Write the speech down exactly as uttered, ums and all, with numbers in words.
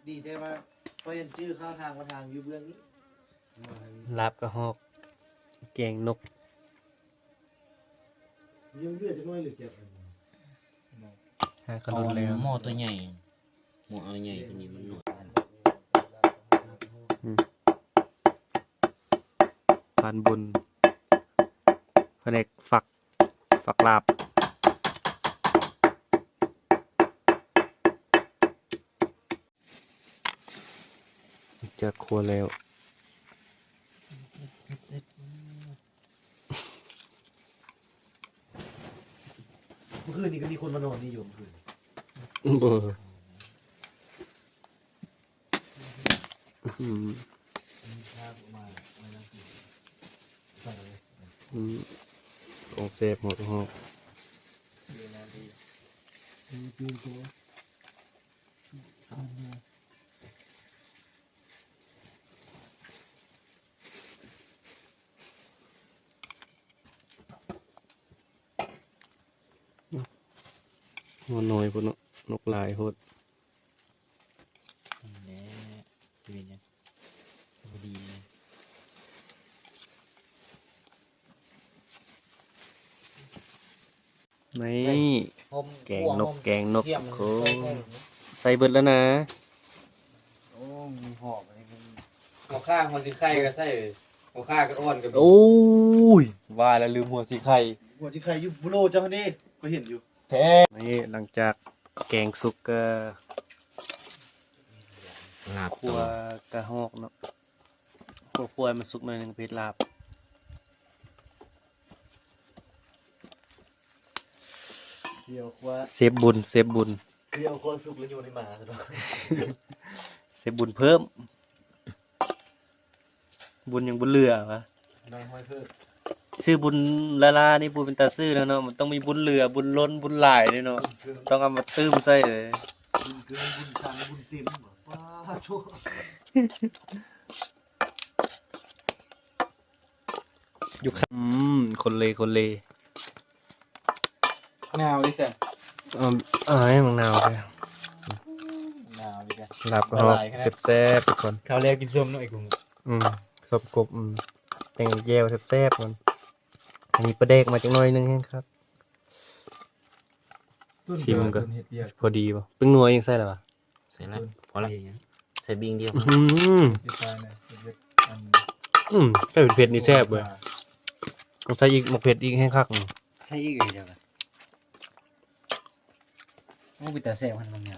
ดีแต่ว่าพอเห็นชื่อเข้าทางมาทางอยู่เบื้องนี้ ลาบกระฮอก แกงนก ยังเลือดจะน้อยหรือเจ็บ หาข เอา นุนแล้ว หม้อตัวใหญ่ หม้อเอาใหญ่ตัวนี้มันหน่อย อืม พานบุญ แผนกฝัก ฝักลาบ จากครัวแล้ว เมื่อคืนนี้ก็มีคนมานอนนี่อยู่เมื่อคืน บ่ อืม อืม ของแซ่บหมดห้อง หัวน้อยพุ้นเนาะ นกหลายโพด นั่นแหละ เป็นหยัง พอดีเลย นี่ แกงนก แกงนก โอ้ ใส่เบิดแล้วนะ โอ้ มีหอบอันนี้มัน หัวข่าหัวสิไข่ก็ใส่ หัวข่าก็อ่อนก็มี โอ้ย ว่าแล้วลืมหัวสิไข่ หัวสิไข่อยู่บุโรเจ้านี่ ก็เห็นอยู่ แท้ นี่หลังจากแกงสุกก็ ลาบ คั่ว ตัว กระฮอกเนาะ คั่วๆ ให้มันสุกหน่อยหนึ่ง เฮ็ดลาบ เดี๋ยวครัว เซฟบุญ เซฟบุญ เดี๋ยวครัวสุกแล้วโยนให้หมาซะเนาะ เซฟบุญเพิ่ม บุญยังบุญเหลือวะ นายห้อยเพิ่ม ชื่อบุญลาลานี่บุญเป็นตาซื่อแล้วเนาะ มันต้องมีบุญเหลือ บุญล้น บุญหลายเลยเนาะ บุญเกิน ต้องเอามาตื้มใส่เลย บุญเกิน บุญชัง บุญเต็ม ว้าโธ่ อยู่ข้าง อืม คนเล คนเล หนาวดิแซ่บ เอิ่ม เอ้ย มันหนาวไป หนาวดิแซ่บ ลาบกระฮอก ละลายขนาด แซ่บๆ ทุกคน ข้าวแรกกินส้มเนาะไอ้กุ้ง อืม ส้มกบ อืม แตงแจ่วแซ่บๆ มัน อันนี้ปลาแดกมาจักหน่อยหนึ่งแฮงครับ ต้น ชิมก่อน ต้นเห็ดเปียก พอดีป่ะ แป้งนัวยังใส่แล้ววะ ใส่ละ ต้น พอละ ใส่บิงเดียว อื้อหือ เห็ดฟายเนี่ย เห็ดเวียด อัน อืม ใส่เผ็ดๆ นี่แซ่บเว้ย ต้องใส่อีก หมกเผ็ดอีกแฮงคัก ใส่อีกเลยเดี๋ยวกัน โอ้ เป็นตาแซ่บขนาดนั้นเนี่ย